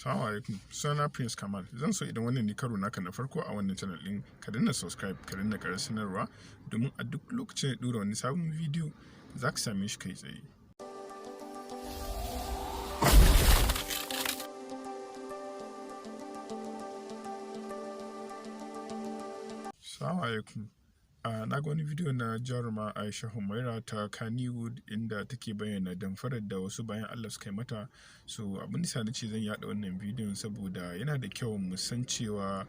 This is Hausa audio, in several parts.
Assalamu alaikum. Sunana Prince Kamal. Zan so idan wannan ne karo naka na farko a wannan channel ɗin, ka danna subscribe, ka danna ƙarar sanarwa domin a duk lokacin da ɗora wani sabon bidiyo za ka same shi kai tsaye. Assalamu alaikum. Na ga wani bidiyo na jaruma Aisha Humaira ta Kannywood inda take bayyana damfarar da wasu bayan Allah suka yi mata. So abin da na ce zan yaɗa wannan bidiyon saboda yana da kyau mu san cewa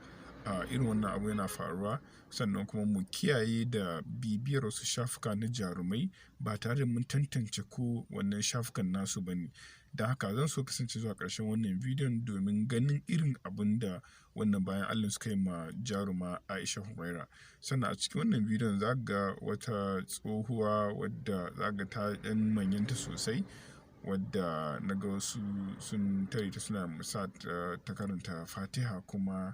irin wannan abu yana faruwa, sannan kuma mu kiyaye da bibiyar wasu shafuka na jarumai ba tare da mun tantance ko wannan shafukan nasu ba ne. Don haka zan so kasance zuwa ƙarshen wannan bidiyon domin ganin irin abun da wannan bayan Allah suka yi ma jaruma Aisha Humaira. Sannan a cikin wannan bidiyon za ga wata tsohuwa wadda za ga ta ɗan manyanta sosai, wadda na ga wasu sun tare ta suna sa ta karanta Fatiha kuma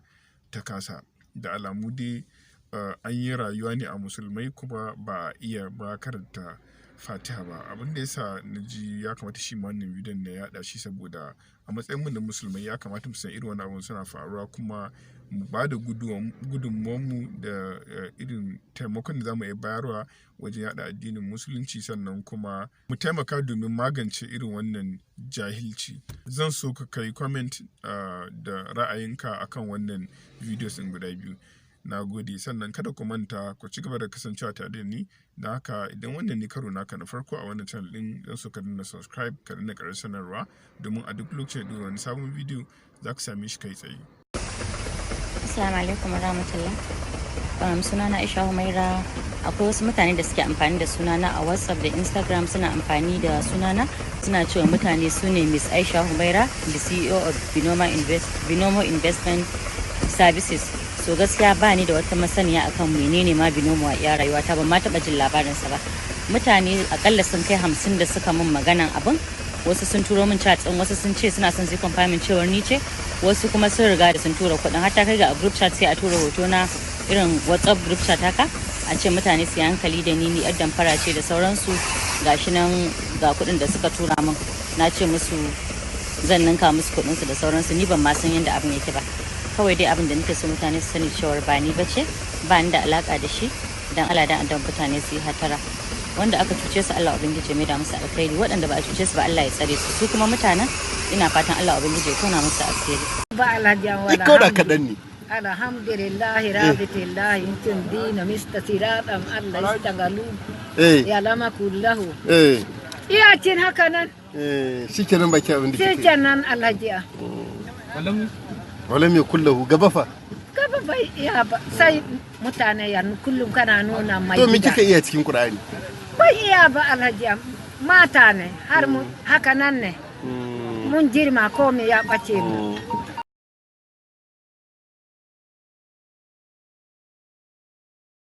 ta kasa. Da alamu dai an yi rayuwa ne a musulmai kuma ba a iya ba karanta Fatiha ba. Abin da ya sa na ji ya kamata shi ma wannan bidiyon na yaɗa shi saboda a matsayin mu na musulmai ya kamata mu san irin wannan abun suna faruwa kuma mu ba da gudunmuwanmu da irin taimakon da za mu iya bayarwa wajen yaɗa addinin musulunci, sannan kuma mu taimaka domin magance irin wannan jahilci. Zan so ka kai comment da ra'ayinka akan wannan videos ɗin guda biyu. Na gode, sannan kada ku manta ku ci gaba da kasancewa tare da ni. Don haka idan wannan ne karo naka na farko a wannan channel ɗin, zan so ka danna subscribe, ka danna ƙarar sanarwa domin a duk lokacin da ɗora wani sabon bidiyo za ka same shi kai tsaye. Assalamu alaikum warahmatullah. Sunana Aisha Humaira. Akwai wasu mutane da suke amfani da sunana a WhatsApp da Instagram, suna amfani da sunana suna cewa mutane su ne Miss Aisha Humaira, the CEO of Binomo Investment Services. So gaskiya ba ni da wata masaniya akan menene ma Binomo a iya rayuwata, ban ma taɓa jin labarinsa ba. Mutane akalla sun kai 50 da suka min maganan abin. Wasu sun turo min chat ɗin, wasu sun ce suna son su confirming cewar ni ce, wasu kuma sun riga da sun tura kuɗin. Har ta kai ga a group chat sai a tura hoto na, irin WhatsApp group chat haka, a ce mutane su yi hankali da ni, ni yar damfara ce da sauransu. Gashi nan ga kuɗin da suka tura min, na ce musu zan ninka musu kuɗin su da sauransu. Ni ban ma san yadda abin yake ba. Kawai dai abin da nake so mutane su sani cewar ba ni bace, ba ni da alaka da shi. Dan Allah dan adam mutane su yi hatara. Wanda aka cuce su, Allah ubangiji mai da musu alkhairi. Waɗanda ba a cuce su ba, Allah ya tsare su. Su kuma mutanen, ina fatan Allah ubangiji ya tona musu asiri. Ba alhaji. Ko da kaɗan ne. Alhamdulillahi rabitillahi intin dina mista siratam Allah istagalu ya lama kullahu. Iya cin haka nan. Eh, shikenan, baki abin da kike. Shikenan alhaji. Wala mai kullahu gaba fa? Gaba bai iya ba, sai mutane ya kullum kana nuna mai. To me kika iya cikin Qur'ani? Bai iya ba alhaji, mata ne har mu haka nan ne. Mun girma, komai ya ɓace mu.